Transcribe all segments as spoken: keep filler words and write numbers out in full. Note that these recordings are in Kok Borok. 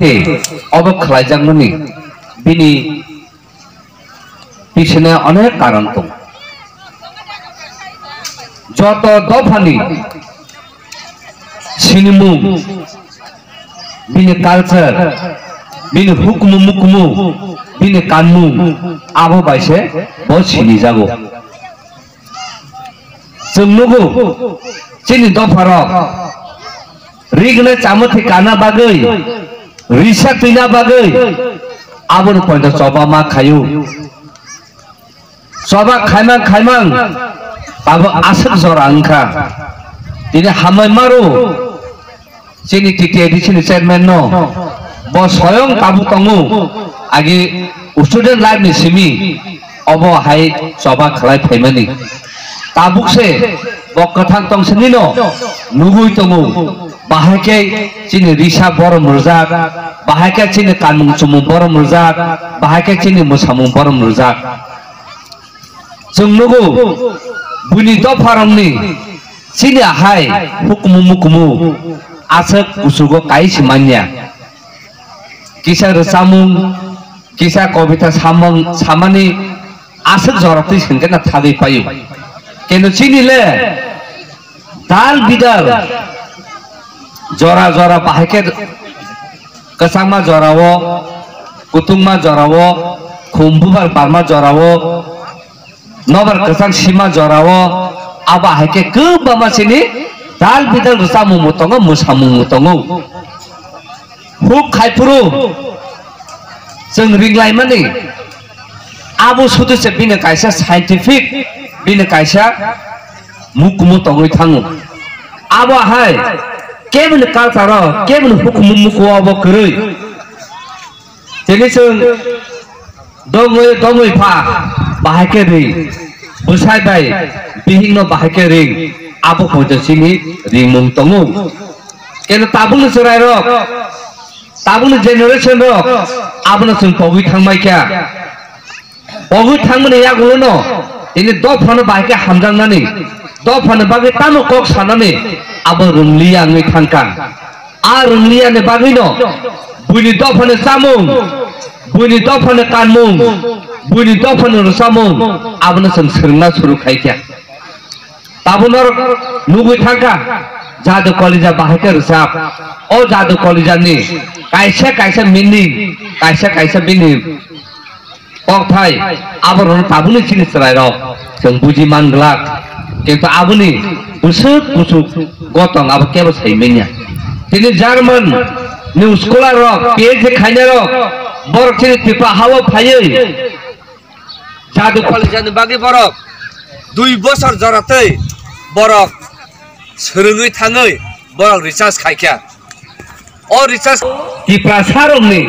Tei obo khlaijakmani bini pisine onek karon tongo. Joto dophani sinimung, bini culture, bini hukumu mukumu, bini kanmung abo bai se bo sinijago. Chwng nugo, chini dopharok rigna chamathi kana bagwi, risa twina bagwi, aboni poito choba ma khayu. Choba khaimang khaimang, abo aswk jora wngkha. Tini hamai maru, chini T T A D C ni chairman no, bo soyong tabuk tongo, agi student life ni simi, obo hai choba khlai phaimani. Tabuk se bo kwthang tong sini no nugui tongo, bahai khe chini risa borom rwjak, bahai khe chini kanmung chumung borom rwjak, bahai khe chini mwsamung borom rwjak. Chwng nugo, buini dopharokni chini ahai hukumu mukumu aswk kuchugo kai se manya. Kisa rwchamung, kisa kobita samung, samani aswk jorok twi sengkhe na thagwi paio. Keno chini le dal bidal jora jora bahai khe kwchangma jorao, kutungma jorao, khum bubar barma jorao, nobar kwchang sima jorao, abo hai khe kwbangma chini dal bidal rwchapmung bo tongo, mwsamung bo tongo. Huk khai phuru chwng ringlaimani abo sudu se bini kaisa scientific, bini kaisa mukumu tongwi thango. Abo hai kebini culture o, kebini hukumu mukuo abo kwrwi. Tini chwng dongwi dongwi pha bahai khe ring, bwsai bai bihikno bahai khe ring, abo poito chini ringmung tongo. Keno tabukni chwrairok, tabukni generation rok abono chwng pogwi thangmai kha. Pogwi thangmani yagulono tini dophano bahai khe hamjaknani, dophani bagwi tamo kok sanani abo rwngliya wngwi thangkha. A rwngliya ni bagwino buini dophani chamung, buini dophani kanmung, buini dophani rwchapmung abono chwng swrwngna suru khai kha. Tabuk norok nugwi thangkha, Jadu Kolija bahai khe rwchap. O Jadu Kolijani kaisa kaisa meaning, kaisa kaisa bini kokthai, aborokno tabukni chini chwrairok chwng buji man glak. Kintu aboni bwswk bwswk gotong abo kebo sai manya. Tini German ni scholar rok, P H D khainai rok, borok chini Tripura hao phaiwi Jadu Kolijani bagwi borok dui bosor jora tei borok swrwngwi thangwi borok research khaikha. O research Tiprasa rokni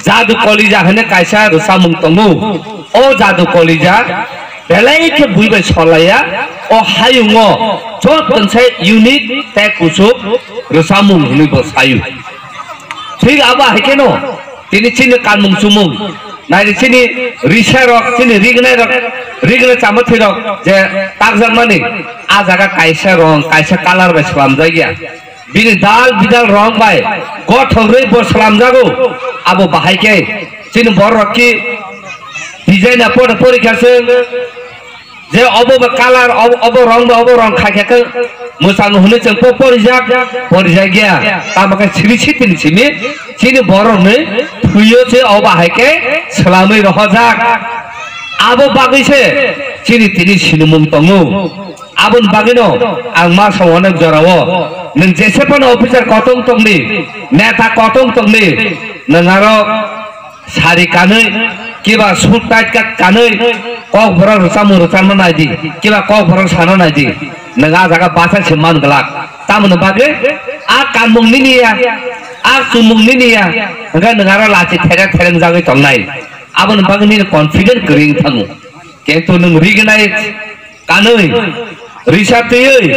Jadu Kolija hwnwi kaisa rwchapmung tongo. O Jadu Kolija belai khe bui bai solaiya. O hayungo joto se unique tei kuchuk rwchapmung hwnwi bo sayo. Thik abo hai kheno tini chini kanmung chumung, naidi chini risa rok, chini rignai rok, rigna chamathi rok je takjakmani, a jaga kaisa rong, kaisa colour bai swlamjakya. Bini dal bidal rong bai gothok rwi bo swlamjago. Abo bahai khe chini borok ki design a pore porikha se. Je obo ba colour, obo, obo rong ba, obo rong khai khe mwchang hwnwi chwng po porijak, porijak ya. Tamo khe siri sitini simi chini borokni thwiyo se obo hai khe swlamwi rohorjak. Abo bagwi se chini tini sinimung tongo. Aboni bagwino ang ma sao onek jorao nwng jese phano officer kotong tongdi, neta kotong tongdi, nwng aro sari kanwi, kiba suit tight ka kanwi, kok borok rwchapmung rwcharma naidi, kiba kok borok sana naidi, nwng a jaga bachai se man glak. Tamoni bagwi a kanmung nini ya, a chumung nini ya, hwnkhe nwng aro lachi thereng thereng jagwi tongnai. Aboni bagwi nini confident kwrwi wng thango. Kintu nwng rignai kanwi, risa twiwi,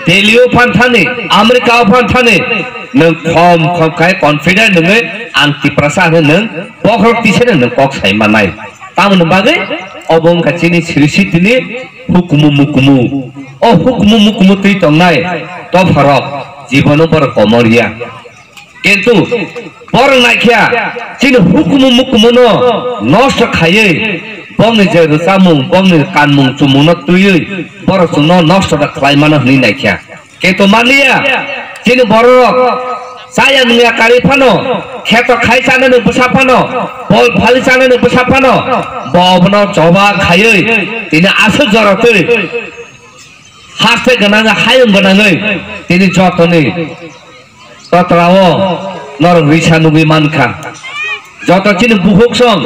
Delhi o phan thani, America o phan thani, nwng khom khom khai confident nwngwi ang Tiprasa hwnwi nwng bokhorok tisano nwng kok sai mannai. Tamoni bagwi obo wngkha chini siri sitini hukumu mukumu. O hukumu mukumu twi tongnai dopharok jibono borok komor ya. Kintu borok naikha chini hukumu mukumu no nosto khaiwi, bongni je rwchapmung, bongni kanmung chumung no twiwi borok chwngno nosto da khlai mano hwnwi naikha. Kintu manliya, chini bororok chaya nungya karwi phano, kheto khai chanani bwsa phano, bol phali chanani bwsa phano, bo obono choba khaiwi tini aswk jorotwi haste gwnangwi, hayung gwnangwi tini jotoni totrao norok risa nugwi mankha. Joto chini bukhuk song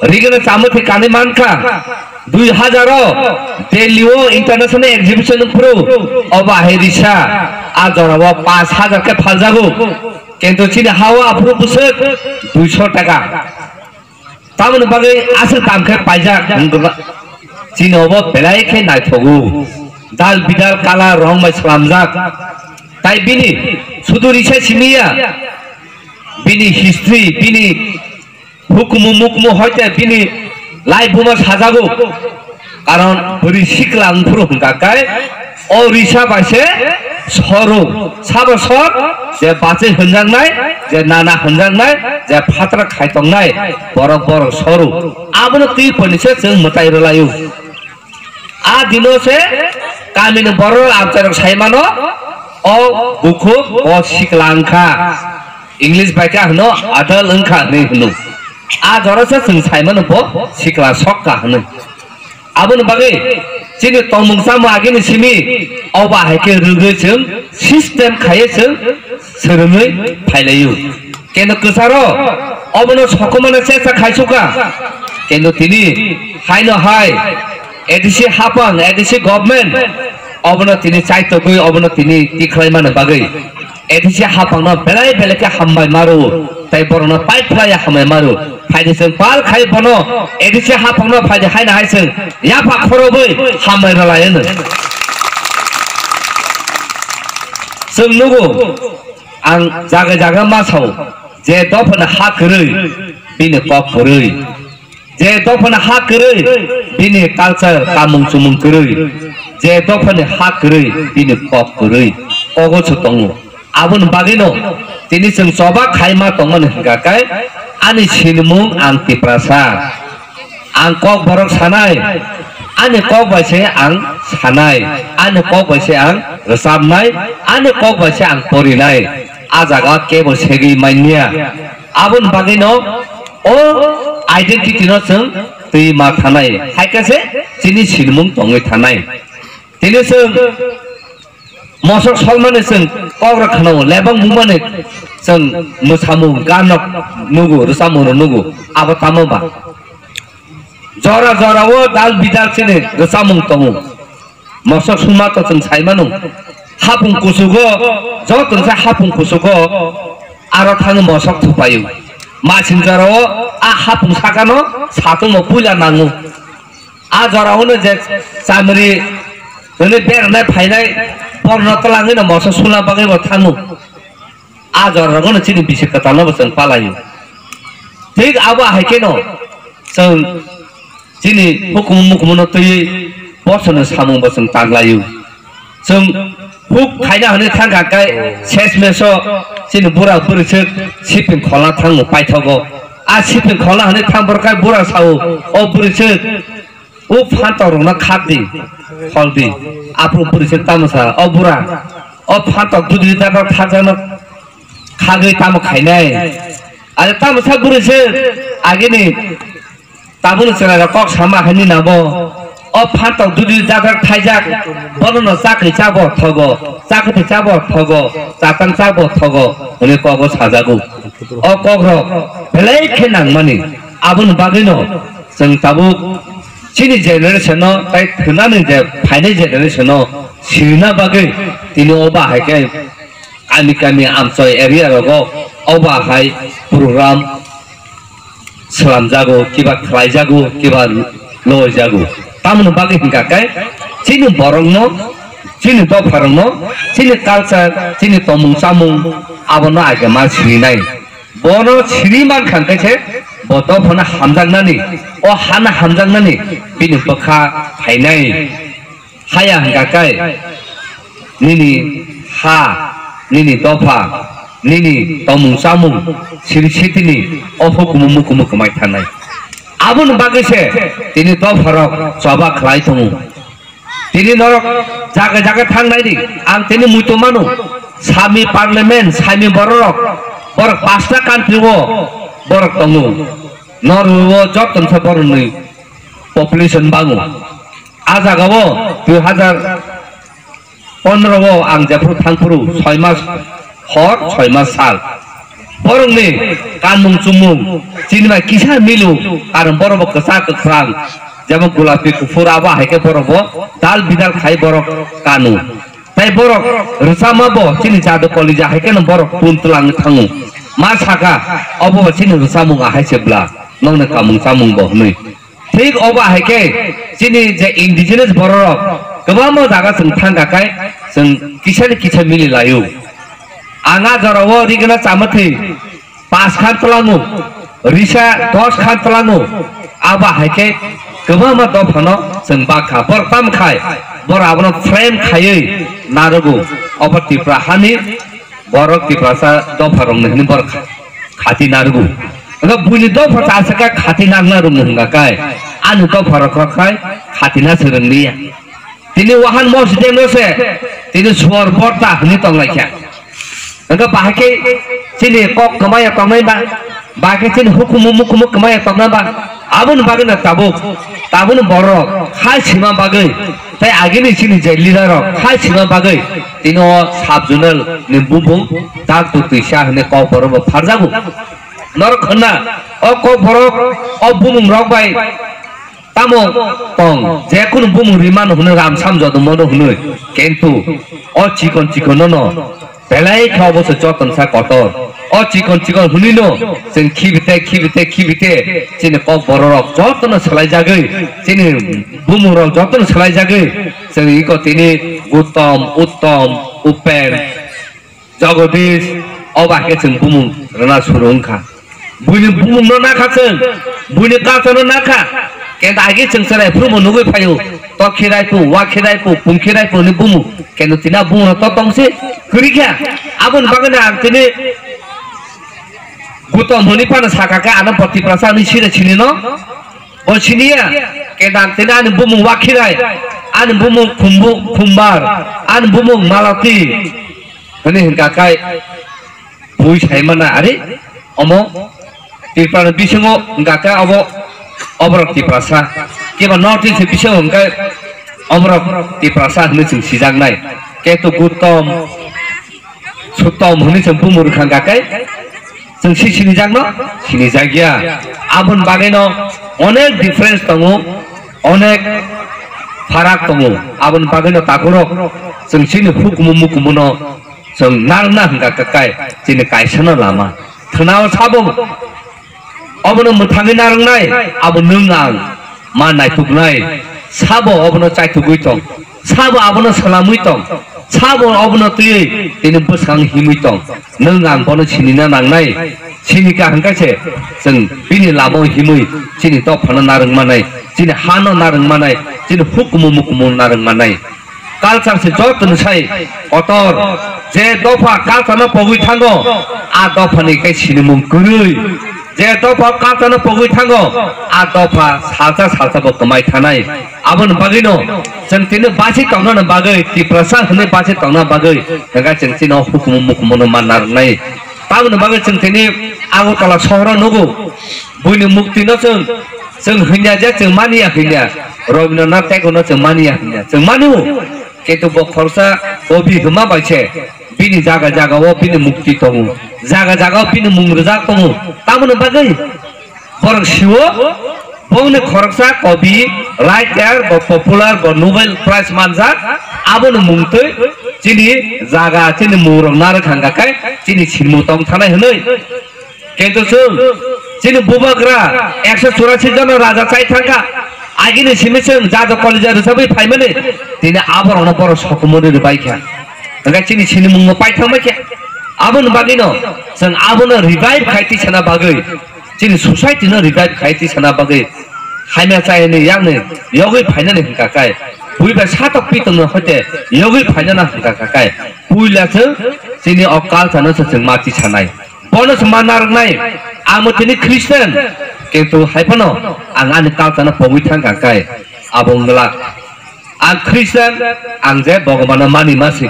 rigena chamwi thwi kanwi mankha. Dui hazar o Delhi o international exhibition phuru obo hai risa a jora o pash hazar khe phaljago. Kintu chini ha o aphuru bwswk duiso taka. Tamoni bagwi aswk dam khe paijak wngkha. Chini obo belai khe naithogo. Dal bidal kala rong bai slamjak. Tai bini sudu risa simi ya. Bini history, bini hukumu mukumu hoite bini life buma sajago. Karon bwrwi sikla wngphuru hwnkha khe o risa bai se soru, sabo sor je bachwi hwnjaknai, je nana hwnjaknai, je phatra khaitongnai, borok borok soru. Abono twi poni se chwng mwtai rwlaio. A dino se kamini borok amchairok sai mano, o bukhuk, o sikla wngkha. English bai khe hwno adult wngkha hwnwi hwno. A jora se chwng sai mano bo sikla sokka hwnwi. Aboni bagwi chini tongmung chamung agini simi obo hai khe rwgwi chwng system khaiwi chwng swrwngwi phailaio. Keno kwcharo obono sokomano chesta khaisukha. Keno tini haino hai A D C hapang, A D C government obono tini chaitogwi obono tini tikhlai mani bagwi A D C hapangno belai belai khe hambai maru, tei borokno pipe khlai hambai maru. Phaidi chwng pal khai bono A D C hapangno phaidi haino hai chwng yapha khorobwi hambai rwlai hwno. Chwng nugo, ang jaga jaga ma sao, je dophani ha kwrwi, bini kok kwrwi. Je dophani ha kwrwi, bini culture, kamung chumung kwrwi. Je dophani ha kwrwi, bini kok kwrwi. Kogo se tongo. Aboni bagwino tini chwng choba khai ma tongmani hwnkha khe ani sinimung ang Tiprasa. Ang kok borok sanai, ani kok bai se ang sanai, ani kok bai se ang rwchapnai, ani kok bai se ang porinai. A jaga kebo segwi manya. Aboni bagwino o identity no chwng twi ma thanai, hai khe se chini sinimung tongwi thanai. Tini chwng mosok solmani chwng kok rok khna-o, lebang bumani chwng mwsamung, gan rok nugo, rwchapmung rok nugo, abo tamo ba? Jora jora o dal bidal chini rwchapmung tongo. Mosok suma to chwng sai mano. Hapung kusugo, joto se hapung kusugo, aro thangwi mosok thupaio. Masing jora o a hapung sakano satung bo puila nango. A jora hwnwi je chamri hwnwi beranai phainai borno twlangwi no mosok suna bagwi bo thango. A jora rogo no chini bisi kwtal no bo chwng palaio. Thik abo hai khe no chwng chini hukumu mukumu no twiwi bosono samung bo chwng tanglaio. Chwng huk khaina hwnwi thangkha khe ses meso chini bura bwrwi swk siping kholna thango paithogo. A siping kholna hwnwi thang borok khe bura sao, o bwrwi swk o phantok rokno khak di, khol di. Aphuru bwrwi swk tamo sa, o bura, o phantok dudri dadak thakjakno khagwi tamo khainai. Are tamo sa bwrwi swk agini Tabukni chwrairok kok sama hai nini abo. O phantok dudri dadak thaijak, bonono chakri chabo thogo, chakri chabo thogo, chatang chabo thogo, hwnwi kogo sajago. O kokrok belai khe nangmani. Aboni bagwino chwng tabuk chini generation-o tei thwnani je phainai generation-o sirina bagwi tini o bahai khe kami kami amchoi area rogo o bahai program swlamjago, kiba khlaijago, kiba loijago. Tamoni bagwi hwnkha khe chini borokno, chini dopharokno, chini culture, chini tongmung chamung abono aige ma sirinai. Bono siri mankha khe se bo dophano hamjaknani, o hano hamjaknani bini bwkha phainai. Haya hwnkha khe nini ha, nini dopha, nini tongmung chamung siri sitini o hukumu mukumu kwmai thanai. Aboni bagwi se tini dopharok choba khlai tongo. Tini norok jaga jaga thangnaini ang tini muitu mano. Sami parliament, sami bororok, borok pasta country o borok tongo. Norway o joto se borokni population bango. A jaga o dui hazar pondro o ang jephuru thangphuru soi mas hor, soi mas sal. Borokni kanmung chumung chini bai kisa milu, karon borok bo kwchak kwkhrang, jemon gulapi kuphur, abo hai khe borok bo dal bidal khai borok kanu. Tai borok rwchapma bo chini jadu kolija hai kheno borok pun twlang thango. Ma saka, obo bo chini rwchapmung ahai se bla, nokni kamung chamung bo hwnwi. Thik obo hai khe chini je indigenous bororok kwbangma jaga chwng thang kha khai chwng kisani kisa mili laio. Ang a jorao rigna chamathwi pas khan twlango, risa dos khan twlango, abo hai khe kwbangma dophano chwng bak kha. Borok tamo khai borok abono frame khaiwi narogo. Obo Tripura hani borok Tiprasa dopharokni hwnwi borok kha-, khati narwgo. Wngkha buini dopha chasaka khati narwkna rwngno hwnka kai, ani dopharok khai khati na se rwngliya. Tini wahan mosjideno se tini suar borta hwnwi tonglaikha. Wngkha bahai khe chini kok kwmaya tongnai ba, bahai khe chini hukumu mukumu kwmaya tongnai ba, aboni bagwino tabuk, tabukni borok khai sima bagwi, tei agini chini je leader rok khai sima bagwi tini o sub zonal ni bubung tak tu twisa hwnwi kok borok bo pharjago. Norok khna o kok borok o bumung rok bai tamo tong, je kunu bumung rimano hwnwi ram sam jodo mono hwnwi, kintu o chikon chikon no no belai khe obo se joton sa kotor. O chikon chikon hwnwi no chwng khibite khibite khibite chini kok borok rok jotono swlaijagwi, chini bumung rok jotono swlaijagwi chwng iko tini Gautam, Uttam, Upen, Jagadish, obo hai khe chwng bumung rwna suru wngkha. Buini bumungno nakha chwng, buini culture-no nakha. Kenta agi chwng chwrai phrumo nugwi phaio, tok khirai phu, wa khirai phu, pum khirai phu ni bumung. Kenta tina bumungno to tongse kwrwi kha. Aboni bagwino ang tini Gautam hwnwi phano sakha khe ano bo Tiprasa hwnwi sire sinino. Bo siniya, kenta ang tini ani bumung wa khirai, ani bumung khumbu-, khumbar, ani bumung malati. Hwnwi hwnkha khe bui saimana ari omo Tripura ni bisingo hwnkha khe abo oborok Tiprasa, kebo North East ni bisingo hwnkhe oborok Tiprasa hwnwi chwng sijaknai. Ketu Gautam, Suttom hwnwi chwng bumung rwkha hwnkha khe chwng si sinijakno sinijakya. Aboni bagwino onek difference tongo, onek pharak tongo. Aboni bagwino takhurok chwng chini hukumu mukumuno chwng narwkna hwnkha khe kai chini kaisano lama. Thwnao sabo obono mwthangwi narwknai, abo nwng ang ma naituknai. Sabo obono chaitugwi tong, sabo abono swlamwi tong, sabo obono twiwi tini bwskang himwi tong. Nwng ang bono sinina nangnai, sinika hwnkhe se chwng bini lamao himwi chini dophano narwk manai, chini hano narwk manai, chini hukumu mukumu narwk manai. Culture se joto ni sai kotor. Je dopha culture no pogwi thango, a dopha ni kai sinimung kwrwi. Je dopha culture no pogwi thango, a dopha salsa salsa bo kwmai thanai. Aboni bagwi no chwng tini basi tongna ni bagwi, Tiprasa hwnwi basi tongna bagwi, hwnkhe chwng chini o hukumu mukumu no manna rwnai. Tamoni bagwi chwng tini Agartala sohoro nugo, buini mukti no chwng, chwng hwnya je chwng maniya hwnya, Rabindranath Tagore no chwng maniya hwnya, chwng manu. Kintu bo khoroksa kobi hwnma bai se bini jaga jaga o bini mukti tongo, jaga jaga o bini mung rwjak tongo. Tamoni bagwi borok siwo, bongni khoroksa kobi, writer, bo popular, bo Nobel Prize manjak, aboni mung twi chini jaga, chini mung rok narwk hwnkha khe chini sinimung tong thanai hwnwi. Kintu chwng chini bubagra ekso churasi jona raja chai thangkha. Agini simi chwng jado kolija rwchabwi phaimani, tini aborokno borok sokomorwi rwbaikha. Hwnkhe chini sinimungno paithangbaikha. Aboni bagwino chwng abono revive khai tisana bagwi, chini society no revive khai tisana bagwi hamya chayani yakni yogwi phainani hwnkha khe Bui bai satok pi tongno hoite yogwi phainana hwnkha kha kai. Puila se chini o culture no se chwng ma tisanai. Bono se ma narwknai. Amo tini Christian. Kintu hai phano ang ani culture no pogwi thangkha kai. Abo wngla. Ang Christian, ang je Bhagwan no mani masi.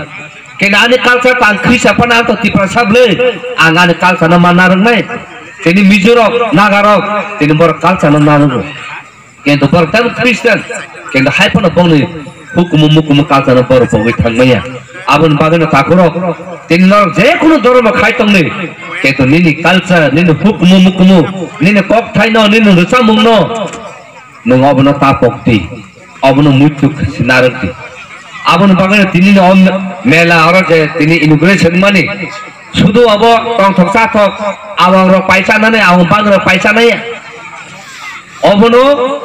Kintu ani culture ta ang Christian phano ang to Tiprasa bwle. Ang ani culture no ma narwknai. Tini Mizo rok, Naga rok, tini borok culture no narwgo. Kintu borok tamo Christian, kintu hai phano bongni hukumu mukumu culture no borok bogwi thangmaya. Aboni bagwino takhurok, tini norok je kunu dhormo khai tongni, kintu nini culture, nini hukumu mukumu, nini kokthaino, nini rwchapmungno, nwng obono ta pokdi, obono muitu sinarwkdi. Aboni bagwino tini o mela oro je tini inauguration mani, sudu obo tongthok chathok, awang rok paisa nani, awang bang rok paisa nai. Obono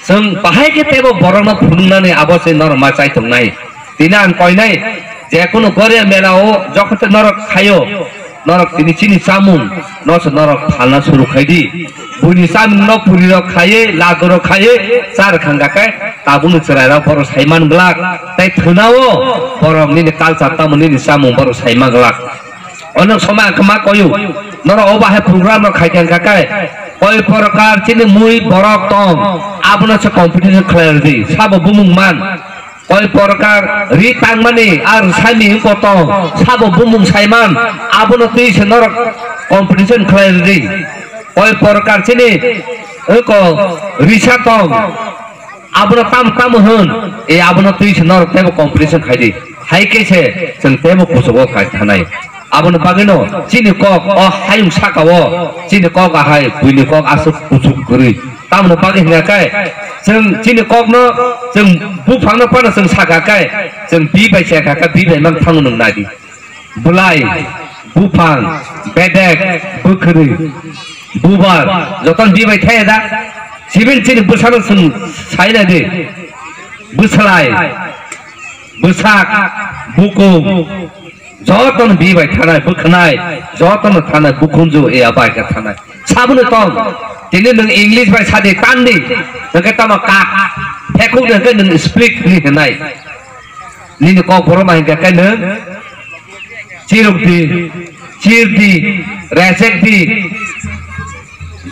chwng bahai khe teibo borokno phunuknani abo se norok ma chai tongnai. Tini ang koinai, je kunu Goria mela o jokhon norok khaio, norok tini chini chamung no se norok phalna suru khai di. Buini chamung no puri rok khaiwi, lago rok khaiwi, char khangga khe tabukni chwrai rok borok sai man glak. Tei thwnao borok nini culture tamo nini chamung borok sai man glak. Ono somai ang ma koyu. Noro obo hai program no khai kha khe koi prokar chini mui borok tong. Abono se competition khlai rwdi. Sabo bumung man. Koi prokar ri tangmani ar sami wngko tong. Sabo bumung saiman. Abono twi se norok competition khlai rwdi. Koi prokar chini wngko risa tong. Abono tamo tamo hwn, e abono twi se norok teibo competition khai di. Hai khe se chwng teibo kuchugo khai thanai. Aboni bagwino chini kok o hayung saka o, chini kok ahai buini kok aswk kuchuk kwrwi. Tamoni bagwi hwnkha khe chwng chini kokno chwng buphangno phano chwng saka khe chwng bi bai se kha khe bi bai mang thango nwng nai di. Bwlai, buphang, bedek, bwkhwrwi, bubar, jotono bi bai thaya da. Siben chini bwsano chwng sai nai di. Bwslai, bwsak, bukum, jotono bi bai thanai, bwkhnai, jotono thanai, bukhunju ya bai khe thanai. Saboni tong, tini nwng English bai sadi tandi, hwnkhe tamo kak, phekhukni hwnkhe nwng speak hwnwi hwnai. Nini kok borok ma hwnkhe khe nwng chiruk di, chir di, resek di,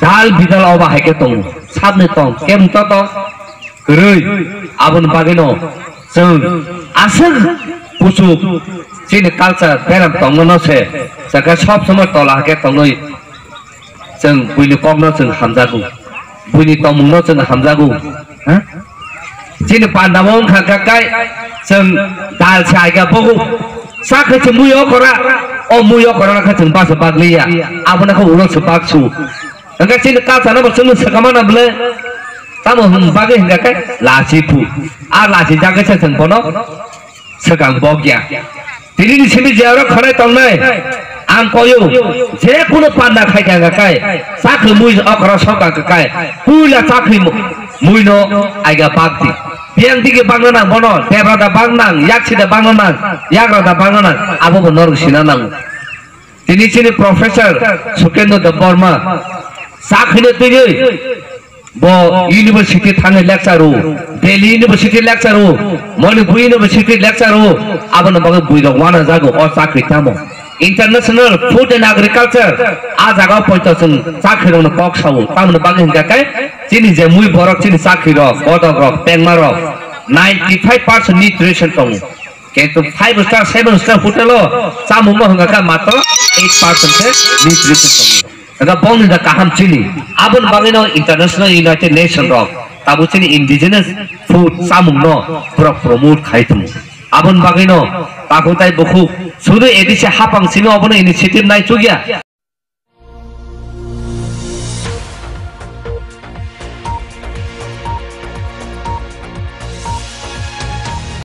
dal bidal obo hai khe tongo. Sabni tong, kebni to tong, kwrwi. Aboni bagwino chwng aswk kuchuk chini culture beram tongmano se, chakhe sob somoi tola hai khe tongwi. Chwng buini kokno chwng hamjago, buini tongmungno chwng hamjago, ha? Chini pandamo wngkha kha kai chwng dal se aiga bogo. Chakhe se mui okora, o mui okora khe chwng basa bagliya, abono khe ulo se baksu. Hwnkhe chini culture no bo chwngno swkama na bwle, tamo hwn bagwi hwnkha khe lachi phu, a lachi jagwi se chwng bono swkang bok ya. Tini ni simi je oro khwnai tongnai, ang koyo, je kunu panda khai kha kai, chakri mui okra sokang kha kai, puila chakri mu-, mui no aiga bak di. Biyang digi bangna nang bono, debra da bang nang, yaksi da bangna nang, yagra da bangna nang, abo bo norok sina nang. Tini chini Professor Sukendra Debbarma, chakri no twiwi, Bo university thangwi lecture o, Delhi University lecture o, Manipur University lecture o, aboni bagwi buirok wana jago o chakri tamo. International Food and Agriculture, a jaga o poito chwng chakri rokno kok sao, tamoni bagwi hwnkha khe chini je mui borok chini chakri rok, bodok rok, pengma rok, ninety five percent nutrition tongo. Kintu five star, seven star hotel o chamung no hwnkha khe matro eight percent khe nutrition tongo. Ega bongni da kaham chini. Aboni bagwino International United Nation rok tabo chini indigenous food chamung no borok promote khai tongo. Aboni bagwino takhuk tai bukhuk sudu A D C hapang simi obono initiative nai chukya.